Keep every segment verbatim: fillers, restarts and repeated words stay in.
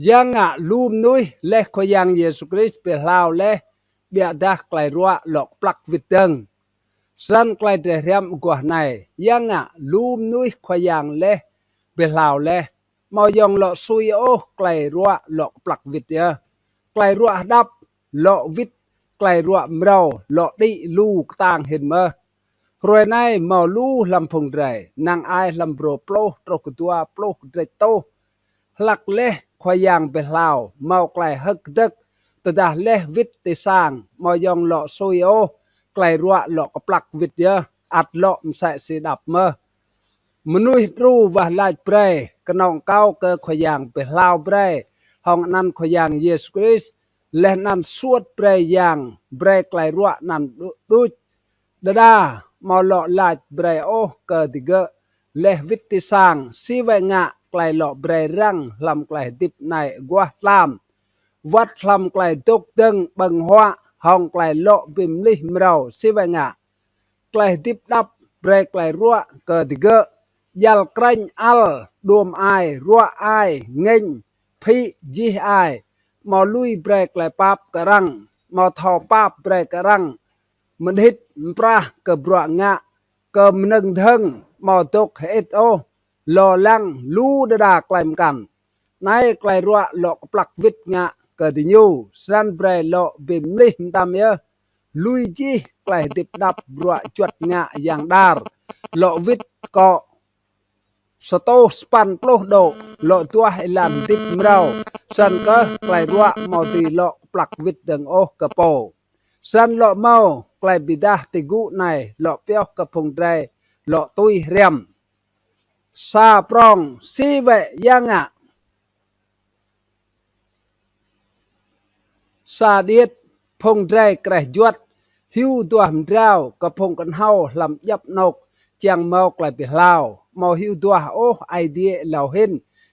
Ya ngă lu mnuih leh Khua Yang Yêsu Krist bi hlao leh, ƀiădah klei ruă lŏ kplăk wĭt dơ̆ng. Snăn klei drei hriăm aguah anei, ya ngă lu mnuih Khua Yang leh bi hlao leh, amâo yŏng lŏ sui ôh klei ruă lŏ kplăk wĭt yơh. Klei ruă hđăp lŏ wĭt, klei ruă mrâo lŏ đĭ lu ktang hĭn mơh. Hruê anei mâo lu hlăm phung drei, năng ai hlăm brô pluh truh kơ dua pluh kdrêč tuh. Hlăk leh Khua Yang bi hlao, mâo klei hơ̆k kdơ̆k, tơdah leh wĭt ti sang, amâo yŏng lŏ sui ôh, klei ruă lŏ kplăk wĭt yơh, ăt lŏ msĕ si hđăp mơh. Mnuih đru wah lač brei, knŏng akâo kơ Khua Yang bi hlao brei, hŏng anăn Khua Yang Yêsu Krist, leh anăn suôt brei yang, brei klei ruă anăn đu-, đuč. Đa đa, amâo lŏ lač brei ôh kơ digơ̆, leh wĭt ti sang, si wĕ ngă klei lŏ brei răng hlăm klei hdĭp anei aguah tlam. Wăt hlăm klei dôk dơ̆ng ƀơ̆ng huă, hŏng klei lŏ bi mlih mrâo, si wĕ ngă. Klei hdĭp hđăp brei klei ruă kơ digơ̆, djăl krêñ ăl, đuôm ai, ruă ai, ngêñ, phĭ, jih ai, amâo lui brei klei pap kơ arăng, amâo thâo pap brei kơ arăng, mđhĭt mprah kơ bruă ngă, kơ mnơ̆ng dhơ̆ng, amâo dôk hơĭt ôh, lo lăng lu đa đa klei mkăn. Anei klei ruă lŏ kplăk wĭt ngă kơ diñu, snăn brei lŏ bi mlih mtam yơh. Lui jih klei hdĭp hđăp bruă juăt ngă yang đar, lŏ wĭt kŏ sa êtuh sa păn pluh dôk, lŏ duah êlan hdĭp mrâo, snăn kơh klei ruă amâo dưi lŏ kplăk wĭt dơ̆ng ôh kơ pô. Snăn lŏ mâo klei bi êdah ti gŭ anei, lŏ pioh kơ phung drei, lŏ tui hriăm. Sa prŏng, si wĕ ya ngă. Sa điêt, phung drei kreh juăt, hiu duah mdrao kơ phung knhâo hlăm djăp anôk, čiăng mâo klei bi hlao, amâo hiu duah ôh Aê Diê êlâo hĭn,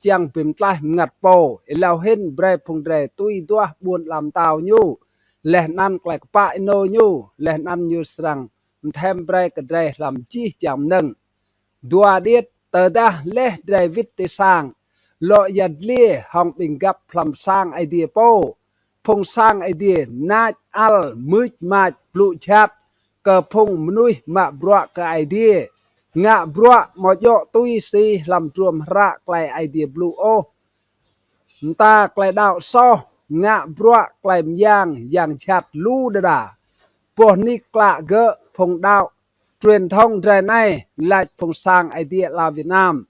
čiăng bi mtlaih mngăt pô, êlâo hĭn brei phung drei tui duah ƀuôn ala mtao ñu, leh anăn klei kpă ênô ñu, leh anăn ñu srăng mthiăm brei kơ drei hlăm jih jang mnơ̆ng. Dua điêt, tơdah leh drei wĭt ti sang, lŏ yăl dliê hŏng ƀĭng găp hlăm sang Aê Diê pô. Phung sang Aê Diê nač ăl, mưč mač, blŭ jhat kơ phung mnuih mă bruă kơ Aê Diê, ngă bruă amâo djŏ tui si hlăm hdruôm hră klei Aê Diê blŭ ôh. Mta klei đăo soh, ngă bruă klei myang yang jhat lu đa đa. Boh nik klă gơ̆ phung đăo truyền thông drei anei lač phung sang Aê Diê ala Việt Nam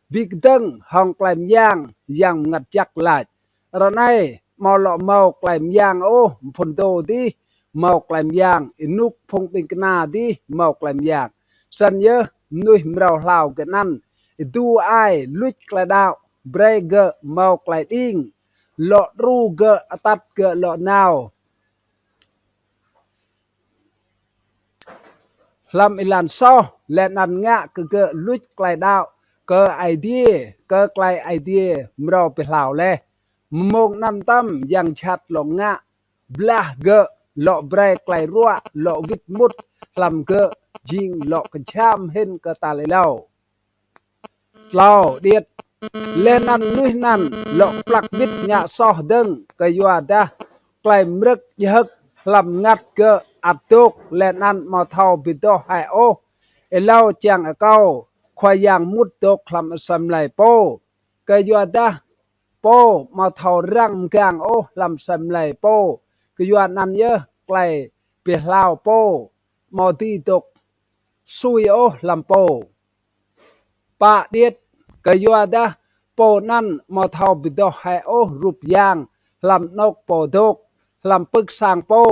bi kdơ̆ng hŏng klei myang Yang Mngăt Jăk lač. Ară anei amâo lŏ mâo klei myang ôh, mphŭn dô dih mâo klei myang, ênuk phung ƀĭng kna dih mâo klei myang. Snăn yơh mnuih mrâo hlao gơ̆ anăn, êdu ai luč klei đăo, brei gơ̆ mâo klei đing, lŏ đru gơ̆ atăt gơ̆ lŏ nao hlăm êlan soh, leh anăn ngă kơ gơ̆ luč klei đăo kơ Aê Diê, kơ klei Aê Diê mrâo bi hlao leh. Mmông anăn mtam yang jhat lŏ ngă blah gơ̆, lŏ brei klei ruă lŏ wĭt mŭt hlăm gơ̆, jing lŏ kjham hĭn kơ tal êlâo. Tlâo điêt, leh anăn mnuih anăn lŏ kplăk wĭt ngă soh dơ̆ng, kyuadah klei mrơ̆k jơhơ̆k hlăm mngăt gơ̆ ăt dôk, leh anăn amâo thâo bi doh hĕ ôh. Êlâo čiăng akâo Khua Yang mŭt dôk hlăm asei mlei pô, kyuadah pô amâo thâo răng mgang ôh hlăm asei mlei pô, kyuanăn yơh klei bi hlao pô amâo dưi dôk sui ôh hlăm pô. Pă điêt, kyuadah pô anăn amâo thâo bi doh hĕ ôh rup yang hlăm anôk pô dôk, hlăm pưk sang pô,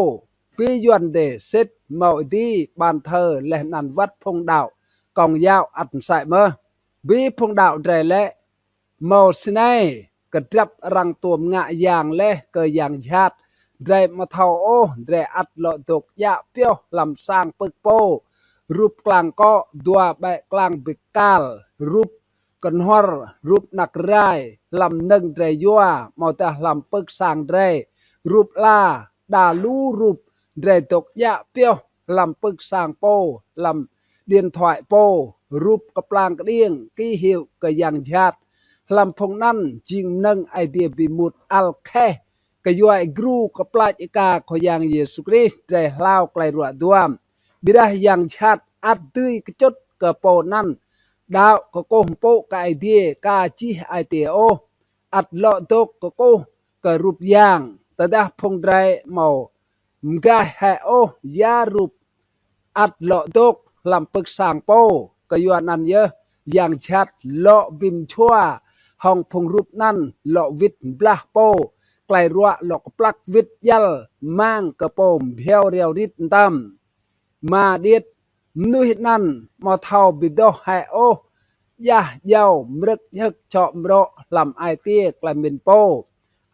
bi Yuăn dê sĭt mâo êdi, bàn thờ leh anăn wăt phung đăo Công giáo ăt msĕ mơh. Bi phung đăo drei lĕ, mâo snei, kdrăp arăng tuôm ngă yang leh kơ yang jhat, drei amâo thâo ôh, drei ăt lŏ dôk djă pioh hlăm sang pưk pô, rup klang kŏ, dua ƀĕ klang bi kal, rup knhuăr, rup anak rai, hlăm mnơ̆ng drei yua, amâodah hlăm pưk sang drei, rup ala, đa lu rup, drei dôk djă pioh hlăm pưk sang pô, hlăm điện thoại pô, rup kplang kđiêng, ký hiệu kơ yang jhat, hlăm phung anăn jing mnơ̆ng Aê Diê bi mŭt ăl kheh, kyua êgru kplač êka Khua Yang Yêsu Krist drei hlao klei ruă duam. Ƀiădah yang jhat ăt dưi kčŭt kơ pô anăn đăo kkuh mpŭ kơ Aê Diê ka jih ai tiê ôh, ăt lŏ dôk kkuh kơ rup yang. Tơdah phung drei amâo mgaih hĕ ôh ya rup ăt lŏ dôk hlăm pưk sang pô, kyuanăn yơh yang jhat lŏ bi mjhua hŏng phung rup anăn, lŏ wĭt blah pô, klei ruă lŏ kplăk wĭt djăl mang kơ pô mbhiâo riâo rit mtam. Êma điêt, mnuih anăn amâo thâo bi doh hĕ ôh djah djâo mrơ̆k djơ̆k čhŏ mrŏ hlăm ai tiê klei mĭn pô,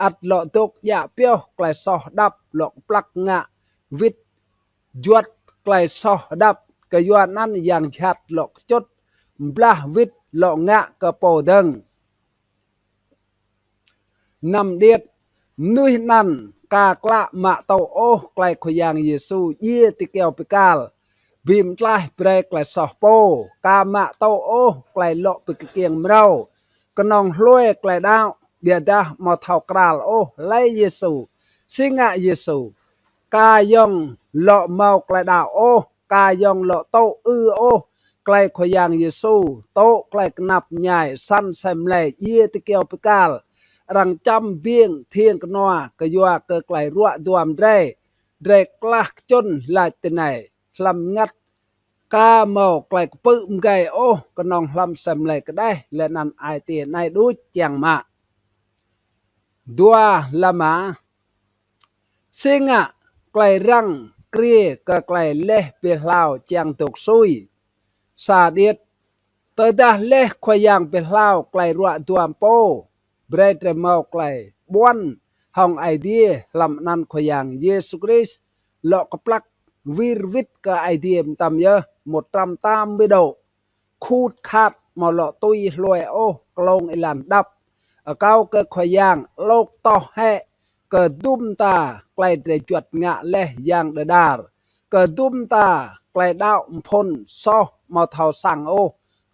ăt lŏ dôk djă pioh klei soh hđăp, lŏ kplăk ngă wĭt juăt klei soh hđăp, kyuanăn yang jhat lŏ kčŭt mblah wĭt lŏ ngă kơ pô dơ̆ng. Năm điêt, mnuih anăn ka klă mă tŭ ôh klei Khua Yang Yêsu djiê ti kyâo bi kal, bi mtlaih brei klei soh pô, ka mă tŭ ôh klei lŏ bi kkiêng mrâo, knŏng hlue klei đăo, ƀiădah amâo thâo kral ôh hlei Yêsu, si ngă Yêsu. Ka yŏng lŏ mâo klei đăo ôh, ka yŏng lŏ tŭ ư ôh klei Khua Yang Yêsu, tŭ klei knap mñai săn asei mlei djiê ti kyâo bi kal, arăng čăm biêng thiêng knua kyua kơ klei ruă duam drei. Drei klah kčŭn lač tinei, hlăm mngăt ka mâo klei kpư̆ mgei ôh, knŏng hlăm asei mlei kđeh leh anăn ai tiê anei đuč čiăng mă. Dua lama, si ngă klei răng kriê kơ klei leh bi hlao čiăng dôk sui. Sa điêt, tơdah leh Khua Yang bi hlao klei ruă duam pô, brei drei mâo klei ƀuăn hŏng Aê Diê hlăm anăn Khua Yang Yêsu Krist, lŏ kplăk wir wĭt kơ Aê Diê mtam yơh một trăm tám mươi độ. Khut khat amâo lŏ tui hlue ôh klông êlan hđăp. Akâo kơ Khua Yang alôk toh hĕ kơ dŭm mta klei drei juăt ngă leh yang đơđar, kơ dŭm mta klei đăo mphŭn soh amâo thâo săng ôh,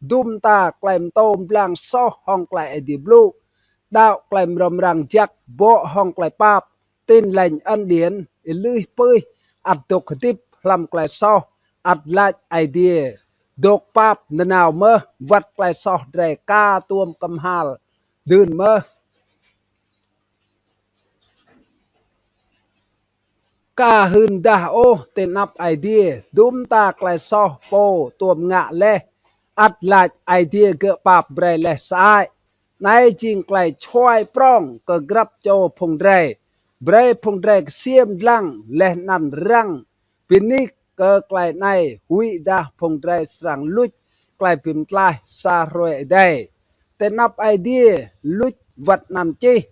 dŭm mta klei mtô mblang soh hŏng klei Aê Diê blŭ, đăo klei mrâo mrang jăk bŏ hŏng klei pap, Tin Lành Ân Điển, êlưih pưih, ăt dôk hdĭp hlăm klei soh, ăt lač Aê Diê dôk pap nanao mơh, wăt klei soh drei ka tuôm kmhal dưn mơh. Ka hưn dah ôh ti anăp Aê Diê, dŭm mta klei soh pô tuôm ngă leh, ăt lač Aê Diê gơ̆ pap brei leh sơăi. Anei jing klei čhuai prŏng kơ grăp čô phung drei. Brei phung drei ksiêm dlăng leh anăn răng bi nik kơ klei anei, huĭdah phung drei srăng luč klei bi mtlaih sa hruê êdei. Ti anăp Aê Diê luč wăt anăn čih.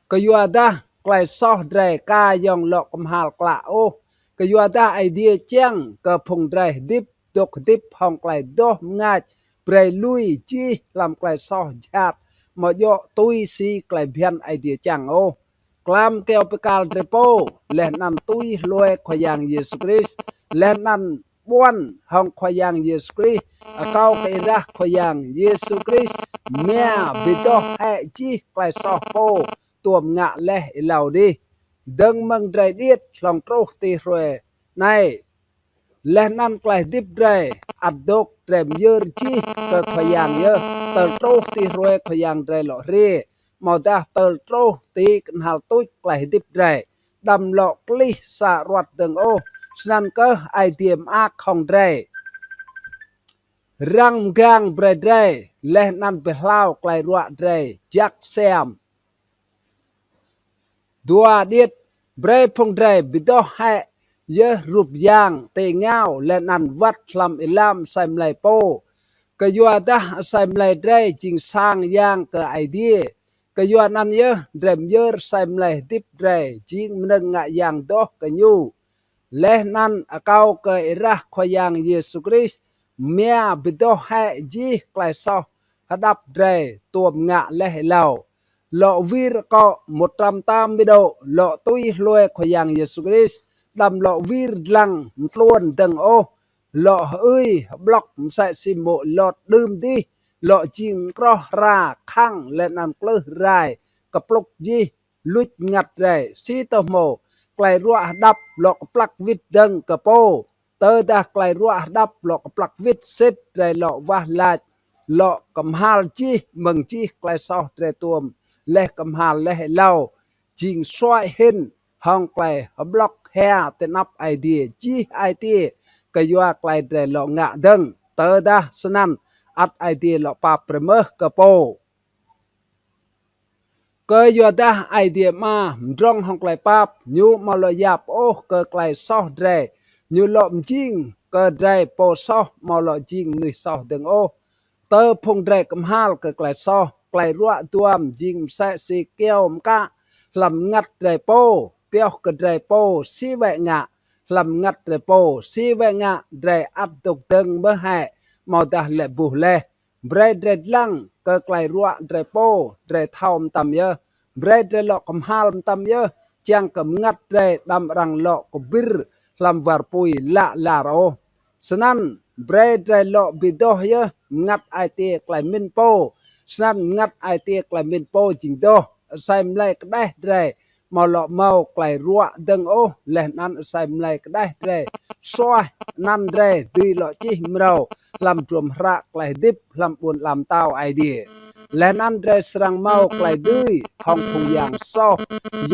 Kyuadah klei soh drei ka yŏng lŏ kmhal klă ôh. Kyuadah Aê Diê čiăng kơ phung drei hdĭp, dôk hdĭp hŏng klei doh mngač, brei lui jih hlăm klei soh jhat, amâo djŏ tui si klei bhiăn Aê Diê čiăng ôh. Klam kyâo bi kal drei pô, leh anăn tui hlue Khua Yang Yêsu Krist, leh anăn ƀuăn hŏng Khua Yang Yêsu Krist, akâo kơ êrah Khua Yang Yêsu Krist mia bi doh hĕ jih klei soh pô tuôm ngă leh êlâo dih. Dơ̆ng mơ̆ng drei điêt hlŏng truh ti hruê anei, leh anăn klei hdĭp drei ăt dôk drei myơr jih kơ Khua Yang yơh, tơl truh ti hruê Khua Yang drei lŏ hriê, amâodah tơl truh ti knhal tuč klei hdĭp drei, đăm lŏ klih sa aruăt dơ̆ng ôh, snăn kơh Aê Diê mơak hŏng drei. Răng mgang brei drei, leh anăn bi hlao klei ruă drei jăk siam. Dua điêt, brei phung drei bi doh hĕ yơh rup yang ti êngao leh anăn wăt hlăm êlam asei mlei pô. Kyuadah asei mlei drei jing sang yang kơ Aê Diê. Kyuanăn yơh drei myơr asei mlei hdĭp drei jing mnơ̆ng ngă yang doh kơ ñu. Leh anăn akâo kơ êrah Khua Yang Yêsu Krist mia bi doh hĕ jih klei soh hđăp drei tuôm ngă leh êlâo. Lŏ wir akŏ một trăm tám mươi độ, lŏ tui hlue Khua Yang Yêsu Krist, đăm lŏ wir dlăng mtluôn dơ̆ng ôh, lŏ hơưi hƀlŏk msĕ si mô̆ Lot đưm dih, lŏ jing kroh hra khăng leh anăn klưh rai kplŭk jih luč mngăt drei. Si tô hmô klei ruă hđăp lŏ kplăk wĭt dơ̆ng kơ pô. Tơdah klei ruă hđăp lŏ kplăk wĭt sĭt drei lŏ wah lač, lŏ kmhal jih mơ̆ng jih klei soh drei tuôm leh kmhal leh êlâo, jing suăi hĭn hŏng klei hƀlŏk hia ti anăp Aê Diê jih ai tiê kyua klei drei lŏ ngă dơ̆ng. Tơdah snăn ăt Aê Diê lŏ pap brei mơh kơ pô. Kyuadah Aê Diê Ama mdrŏng hŏng klei pap, ñu amâo lŏ yap ôh kơ klei soh drei, ñu lŏ mjing kơ drei pô soh amâo lŏ jing mnuih soh dơ̆ng ôh. Tơ phung drei kmhal kơ klei soh, klei ruă duam jing msĕ si kyâo mkă hlăm mngăt drei pô, pioh kơ drei pô si wĕ ngă, hlăm mngăt drei pô si wĕ ngă, drei ăt dôk dơ̆ng mơh hĕ, amâodah lĕ buh leh. Brei drei dlăng kơ klei ruă drei pô, drei thâo mtam yơh. Brei drei lŏ kmhal mtam yơh, čiăng kơ mngăt drei đăm arăng lŏ kbĭr hlăm war pui lă lar ôh. Snăn brei drei lŏ bi doh yơh mngăt ai tiê klei mĭn pô. Snăn mngăt ai tiê klei mĭn pô jing doh, asei mlei kđeh drei amâo lŏ mâo klei ruă dơ̆ng ôh, leh anăn asei mlei kđeh drei suaih, anăn drei dưi lŏ čih mrâo hlăm hdruôm hră klei hdĭp hlăm ƀuôn ala mtao Aê Diê. Leh anăn drei srăng mâo klei dưi hŏng phung yang soh,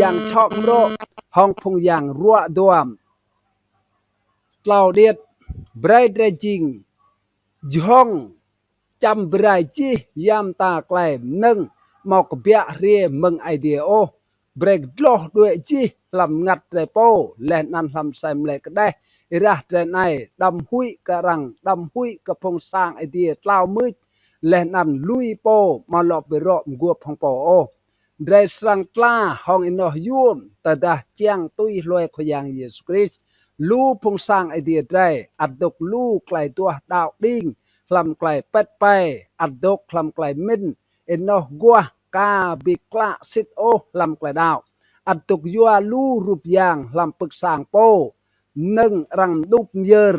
yang čhŏ mrŏ, hŏng phung yang ruă duam. Tlâo điêt, brei drei jing jhŏng čăm brai jih ya mta klei mnơ̆ng amâo kbiă hriê mơ̆ng Aê Diê ôh. Brei kdloh đuĕ jih hlăm mngăt drei pô, leh anăn hlăm asei mlei kđeh êrah drei anei, đăm huĭ kơ arăng, đăm huĭ kơ phung sang Aê Diê tlao mưč, leh anăn lui pô amâo lŏ bi rŏ mguôp hŏng pô ôh. Drei srăng tla hŏng ênoh yuôm tơdah čiăng tui hlue Khua Yang Yêsu Krist. Lu phung sang Aê Diê drei ăt dôk lu klei duah đăo đing hlăm klei pĭt pei, ăt dôk hlăm klei mĭn ênoh aguah ka bi klă sĭt ôh hlăm klei đăo. Ăt dôk yua lu rup yang hlăm pưk sang pô, mnơ̆ng arăng mđup myơr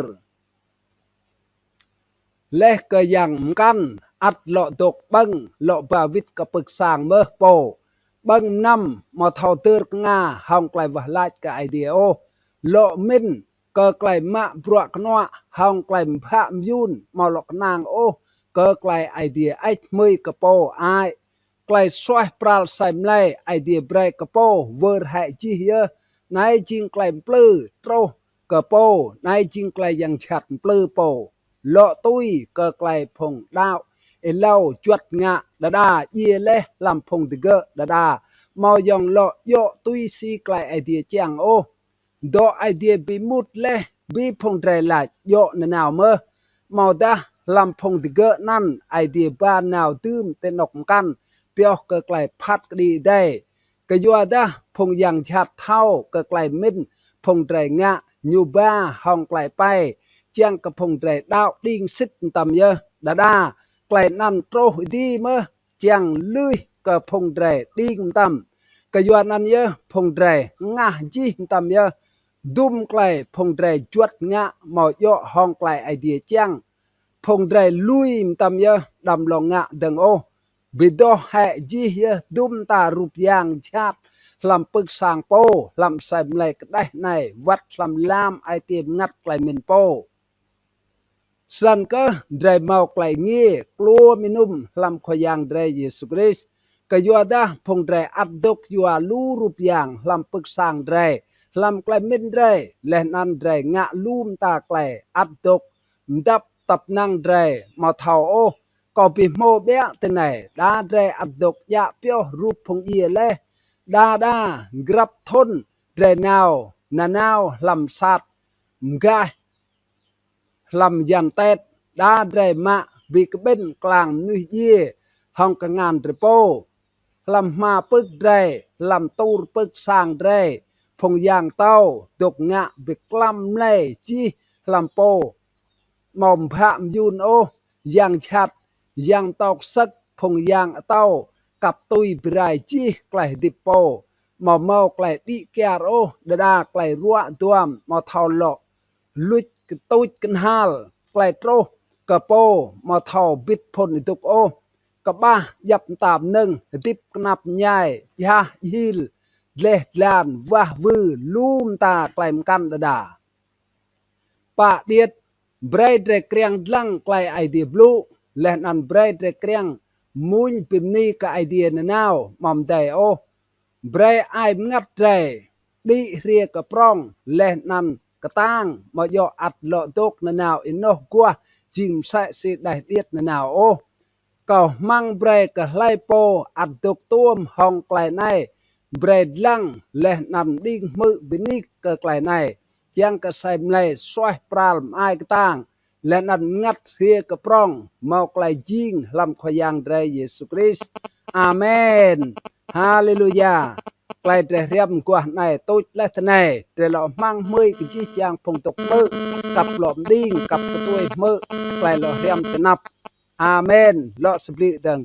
leh kơ yang mkăn, ăt lŏ dôk ƀơ̆ng, lŏ ba wĭt kơ pưk sang mơh pô. Ƀơ̆ng mnăm amâo thâo dơr knga hŏng klei wah lač kơ Aê Diê ôh. Lŏ mĭn kơ klei mă bruă knuă hŏng klei mbha myun amâo lŏ knang ôh kơ klei Aê Diê hơêč hmưi kơ pô ai. Klei suaih pral asei mlei Aê Diê brei kơ pô wơr hĕ jih yơh. Anei jing klei mplư truh kơ pô, anei jing klei yang jhat mplư pô. Lŏ tui kơ klei phung đăo êlâo juăt ngă, đa đa djiê leh hlăm phung digơ̆ đa đa amâo yŏng lŏ djŏ tui si klei Aê Diê čiăng ôh. Dŏ Aê Diê bi mŭt leh bi phung drei lač djŏ nanao mơh. Amâodah hlăm phung digơ̆ anăn Aê Diê ba nao dưm ti anôk mkăn pioh kơ klei phat kđi êdei. Kyuadah phung yang jhat thâo kơ klei mĭn phung drei ngă, ñu ba hŏng klei êpei, čiăng kơ phung drei đăo đing sĭt mtam yơh. Đa đa klei anăn truh êdi mơh, čiăng lưih kơ phung drei đing mtam. Kyuanăn yơh phung drei hngah jih mtam yơh. Dŭm klei phung drei juăt ngă amâo djŏ hŏng klei Aê Diê čiăng, phung drei lui mtam yơh, đăm lŏ ngă dơ̆ng ôh. Bi doh hĕ jih yơh dŭm mta rup yang jhat hlăm pưk sang pô, hlăm asei mlei kđeh anei, wăt hlăm lam ai tiê mngăt klei mĭn pô. Snăn kơh drei mâo klei êngiê kluôm ênŭm hlăm Khua Yang drei Yêsu Krist. Kyuadah phung drei ăt dôk yua lu rup yang hlăm pưk sang drei, hlăm klei mĭn drei, leh anăn drei ngă lu mta klei ăt dôk mdăp tăp năng drei amâo thâo ôh. Kâo bi hmô ƀiă tinei, đa drei ăt dôk djă pioh rup phung djiê leh. Đa đa grăp thŭn drei nao nanao hlăm sat mgaih hlăm yan Tết, đa drei mă bi kƀĭn klang mnuih djiê hŏng kngan drei pô. Hlăm hma pưk drei, hlăm tur pưk sang drei, phung yang tâo dôk ngă bi klăm mlei jih hlăm pô. Amâo mbha myun ôh, yang jhat, yang mtao ksơ̆k, phung yang atâo kăp tui bi rai jih klei hdĭp pô. Amâo mâo klei đĭ kyar ôh, đa đa klei ruă duam amâo thâo lŏ luč ktuč knhal, klei truh kơ pô amâo thâo bĭt phŭn êdŭk ôh, kƀah djăp mta mnơ̆ng, hdĭp knap mñai, djah djhil, dleh dlan, wah wư, lu mta klei mkăn đa đa. Pă điêt, brei drei kriăng dlăng klei Aê Diê blŭ, leh anăn brei drei kriăng mmuñ bi mni kơ Aê Diê nanao amâo mdei ôh. Brei ai mngăt drei đĭ hriê kơ prŏng leh anăn ktang, amâo djŏ ăt lŏ dôk nanao ênoh aguah jing msĕ si đeh điêt nanao ôh. Kâo hmăng brei kơ hlei pô ăt dôk tuôm hŏng klei anei, brei dlăng leh anăn mđing hmư̆ bi nik kơ klei anei, čiăng kơ asei mlei suaih pral mơai ktang, leh anăn mngăt hriê kơ prŏng mâo klei jing hlăm Khua Yang drei Yêsu Krist. Amen. Haleluya. Klei drei hriăm aguah anei tuč leh tinei, drei lŏ hmăng hmưi kơ jih jang phung dôk hmư̆, kăp lŏ mđing, kăp ktuê hmư̆ klei lŏ hriăm ti anăp. Amen. Lŏ sa blư̆ dơ̆ng.